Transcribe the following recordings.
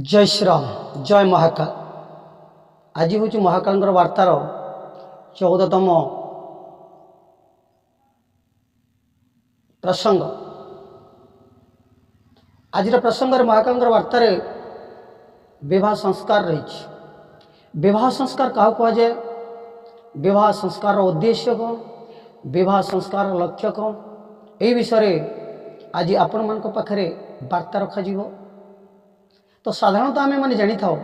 ଜୟ ଶ୍ରୀରାମ, ଜୟ ମହାକାଳ। ଆଜି ହେଉଛି ମହାକାଳଙ୍କର ବାର୍ତ୍ତାର 14ତମ ପ୍ରସଙ୍ଗ। ଆଜିର ପ୍ରସଙ୍ଗରେ, ମହାକାଳଙ୍କର ବାର୍ତ୍ତାରେ ବିବାହ ସଂସ୍କାର ରହିଛି। ବିବାହ ସଂସ୍କାର କାହାକୁ କୁହାଯାଏ? ବିବାହ ସଂସ୍କାରର ଉଦ୍ଦେଶ୍ୟ କ'ଣ? ବିବାହ ସଂସ୍କାରର ଲକ୍ଷ୍ୟ କ'ଣ? ଏହି ବିଷୟରେ ଆଜି ଆପଣମାନଙ୍କ ପାଖରେ ବାର୍ତ୍ତା ରଖାଯିବ। ତ ସାଧାରଣତଃ ଆମେମାନେ ଜାଣିଥାଉ,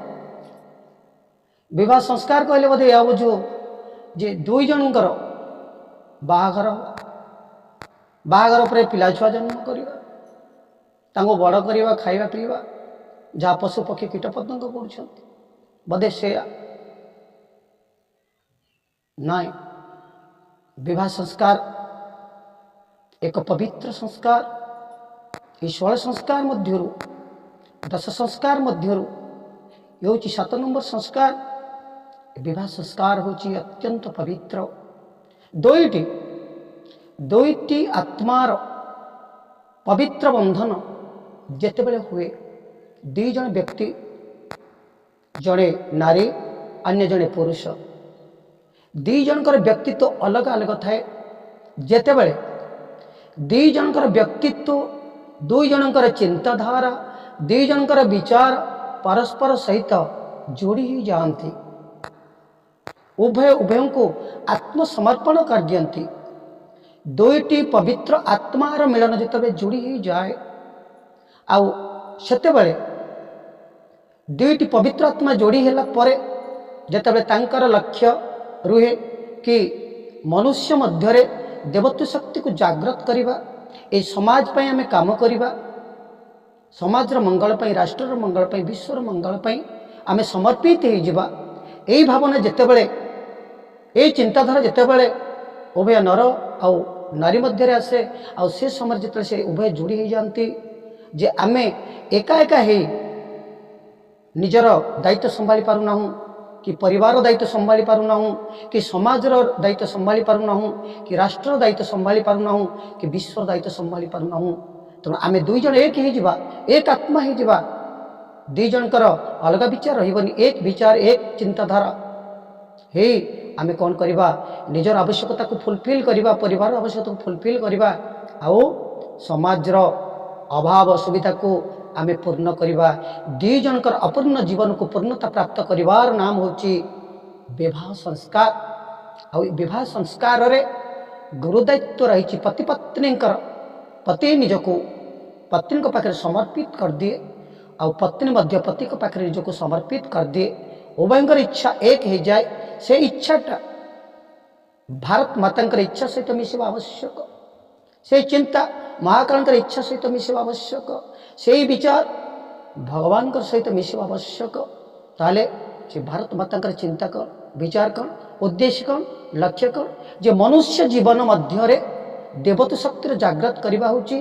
ବିବାହ ସଂସ୍କାର କହିଲେ ବୋଧେ ଏହା ବୁଝୁ ଯେ ଦୁଇ ଜଣଙ୍କର ବାହାଘର, ବାହାଘର ପରେ ପିଲା ଛୁଆ ଜନ୍ମ କରିବା, ତାଙ୍କୁ ବଡ଼ କରିବା, ଖାଇବା ପିଇବା, ଯାହା ପଶୁ ପକ୍ଷୀ କୀଟପତଙ୍ଗ କରୁଛନ୍ତି, ବୋଧେ ସେୟା। ନାଇଁ, ବିବାହ ସଂସ୍କାର ଏକ ପବିତ୍ର ସଂସ୍କାର। ଏହି 16 ସଂସ୍କାର ମଧ୍ୟରୁ, 10 ସଂସ୍କାର ମଧ୍ୟରୁ ଏ ହେଉଛି 7 ନମ୍ବର ସଂସ୍କାର। ବିବାହ ସଂସ୍କାର ହେଉଛି ଅତ୍ୟନ୍ତ ପବିତ୍ର। ଦୁଇଟି ଆତ୍ମାର ପବିତ୍ର ବନ୍ଧନ ଯେତେବେଳେ ହୁଏ, ଦୁଇ ଜଣ ବ୍ୟକ୍ତି, ଜଣେ ନାରୀ, ଅନ୍ୟ ଜଣେ ପୁରୁଷ, ଦୁଇ ଜଣଙ୍କର ବ୍ୟକ୍ତିତ୍ୱ ଅଲଗା ଅଲଗା ଥାଏ। ଯେତେବେଳେ ଦୁଇ ଜଣଙ୍କର ବ୍ୟକ୍ତିତ୍ୱ, ଦୁଇ ଜଣଙ୍କର ଚିନ୍ତାଧାରା, ଦୁଇ ଜଣଙ୍କର ବିଚାର ପରସ୍ପର ସହିତ ଯୋଡ଼ି ହୋଇଯାଆନ୍ତି, ଉଭୟ ଉଭୟଙ୍କୁ ଆତ୍ମସମର୍ପଣ କରିଦିଅନ୍ତି, ଦୁଇଟି ପବିତ୍ର ଆତ୍ମାର ମିଳନ ଯେତେବେଳେ ଯୋଡ଼ି ହୋଇଯାଏ, ଆଉ ସେତେବେଳେ ଦୁଇଟି ପବିତ୍ର ଆତ୍ମା ଯୋଡ଼ି ହେଲା ପରେ ଯେତେବେଳେ ତାଙ୍କର ଲକ୍ଷ୍ୟ ରୁହେ କି ମନୁଷ୍ୟ ମଧ୍ୟରେ ଦେବତ୍ୱ ଶକ୍ତିକୁ ଜାଗ୍ରତ କରିବା, ଏହି ସମାଜ ପାଇଁ ଆମେ କାମ କରିବା, ସମାଜର ମଙ୍ଗଳ ପାଇଁ, ରାଷ୍ଟ୍ରର ମଙ୍ଗଳ ପାଇଁ, ବିଶ୍ୱର ମଙ୍ଗଳ ପାଇଁ ଆମେ ସମର୍ପିତ ହେଇଯିବା, ଏଇ ଭାବନା ଯେତେବେଳେ, ଏଇ ଚିନ୍ତାଧାରା ଯେତେବେଳେ ଉଭୟ ନର ଆଉ ନାରୀ ମଧ୍ୟରେ ଆସେ, ଆଉ ସେ ସମୟରେ ଯେତେବେଳେ ସେ ଉଭୟ ଯୋଡ଼ି ହେଇଯାଆନ୍ତି ଯେ ଆମେ ଏକା ଏକା ହେଇ ନିଜର ଦାୟିତ୍ୱ ସମ୍ଭାଳି ପାରୁନାହୁଁ, କି ପରିବାର ଦାୟିତ୍ୱ ସମ୍ଭାଳି ପାରୁନାହୁଁ, କି ସମାଜର ଦାୟିତ୍ୱ ସମ୍ଭାଳି ପାରୁନାହୁଁ, କି ରାଷ୍ଟ୍ରର ଦାୟିତ୍ୱ ସମ୍ଭାଳି ପାରୁନାହୁଁ, କି ବିଶ୍ୱର ଦାୟିତ୍ୱ ସମ୍ଭାଳି ପାରୁନାହୁଁ, ତେଣୁ ଆମେ ଦୁଇ ଜଣ ଏକ ହେଇଯିବା, ଏକ ଆତ୍ମା ହେଇଯିବା, ଦୁଇ ଜଣଙ୍କର ଅଲଗା ବିଚାର ରହିବନି, ଏକ ବିଚାର, ଏକ ଚିନ୍ତାଧାରା ହେଇ ଆମେ କ'ଣ କରିବା? ନିଜର ଆବଶ୍ୟକତାକୁ ଫୁଲଫିଲ୍ କରିବା, ପରିବାରର ଆବଶ୍ୟକତାକୁ ଫୁଲଫିଲ୍ କରିବା, ଆଉ ସମାଜର ଅଭାବ ଅସୁବିଧାକୁ ଆମେ ପୂର୍ଣ୍ଣ କରିବା। ଦୁଇ ଜଣଙ୍କର ଅପୂର୍ଣ୍ଣ ଜୀବନକୁ ପୂର୍ଣ୍ଣତା ପ୍ରାପ୍ତ କରିବାର ନାମ ହେଉଛି ବିବାହ ସଂସ୍କାର। ଆଉ ଏ ବିବାହ ସଂସ୍କାରରେ ଗୁରୁଦାୟିତ୍ୱ ରହିଛି ପତି ପତ୍ନୀଙ୍କର। ପତି ନିଜକୁ ପତ୍ନୀଙ୍କ ପାଖରେ ସମର୍ପିତ କରିଦିଏ, ଆଉ ପତ୍ନୀ ମଧ୍ୟ ପତିଙ୍କ ପାଖରେ ନିଜକୁ ସମର୍ପିତ କରିଦିଏ। ଉଭୟଙ୍କର ଇଚ୍ଛା ଏକ ହେଇଯାଏ। ସେ ଇଚ୍ଛାଟା ଭାରତ ମାତାଙ୍କର ଇଚ୍ଛା ସହିତ ମିଶିବା ଆବଶ୍ୟକ। ସେଇ ଚିନ୍ତା ମହାକାଳଙ୍କର ଇଚ୍ଛା ସହିତ ମିଶିବା ଆବଶ୍ୟକ। ସେଇ ବିଚାର ଭଗବାନଙ୍କର ସହିତ ମିଶିବା ଆବଶ୍ୟକ। ତାହେଲେ ସେ ଭାରତ ମାତାଙ୍କର ଚିନ୍ତା କ'ଣ, ବିଚାର କ'ଣ, ଉଦ୍ଦେଶ୍ୟ କ'ଣ, ଲକ୍ଷ୍ୟ କ'ଣ? ଯେ ମନୁଷ୍ୟ ଜୀବନ ମଧ୍ୟରେ ଦେବତ୍ୱ ଶକ୍ତିର ଜାଗ୍ରତ କରିବା ହେଉଛି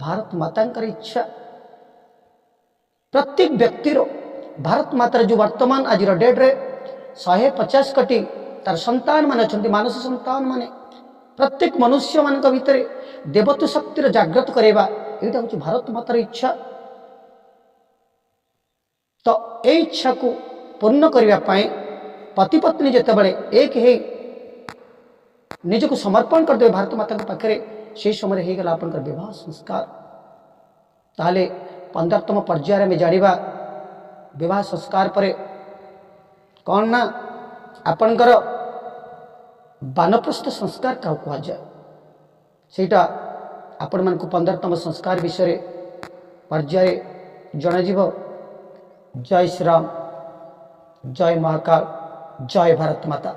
ଭାରତ ମାତାଙ୍କର ଇଚ୍ଛା। ପ୍ରତ୍ୟେକ ବ୍ୟକ୍ତିର, ଭାରତ ମାତାର ଯେଉଁ ବର୍ତ୍ତମାନ ଆଜିର ଡେଟ୍ରେ 150 କୋଟି ତାର ସନ୍ତାନ ମାନେ ଅଛନ୍ତି, ମାନସ ସନ୍ତାନ ମାନେ, ପ୍ରତ୍ୟେକ ମନୁଷ୍ୟମାନଙ୍କ ଭିତରେ ଦେବତ୍ୱ ଶକ୍ତିର ଜାଗ୍ରତ କରାଇବା, ଏଇଟା ହେଉଛି ଭାରତ ମାତାର ଇଚ୍ଛା। ତ ଏଇ ଇଚ୍ଛାକୁ ପୂର୍ଣ୍ଣ କରିବା ପାଇଁ ପତି ପତ୍ନୀ ଯେତେବେଳେ ଏକ ହେଇ ନିଜକୁ ସମର୍ପଣ କରିଦେବେ ଭାରତ ମାତାଙ୍କ ପାଖରେ, ସେହି ସମୟରେ ହେଇଗଲା ଆପଣଙ୍କର ବିବାହ ସଂସ୍କାର। ତାହେଲେ 15ତମ ପର୍ଯ୍ୟାୟରେ ଆମେ ଜାଣିବା, ବିବାହ ସଂସ୍କାର ପରେ କ'ଣ ନା ଆପଣଙ୍କର ବାନପ୍ରସ୍ଥ ସଂସ୍କାର କାହାକୁ କୁହାଯାଏ, ସେଇଟା ଆପଣମାନଙ୍କୁ 15ତମ ସଂସ୍କାର ବିଷୟରେ ପର୍ଯ୍ୟାୟରେ ଜଣାଯିବ। ଜୟ ଶ୍ରୀରାମ, ଜୟ ମହାକାଳ, ଜୟ ଭାରତ ମାତା।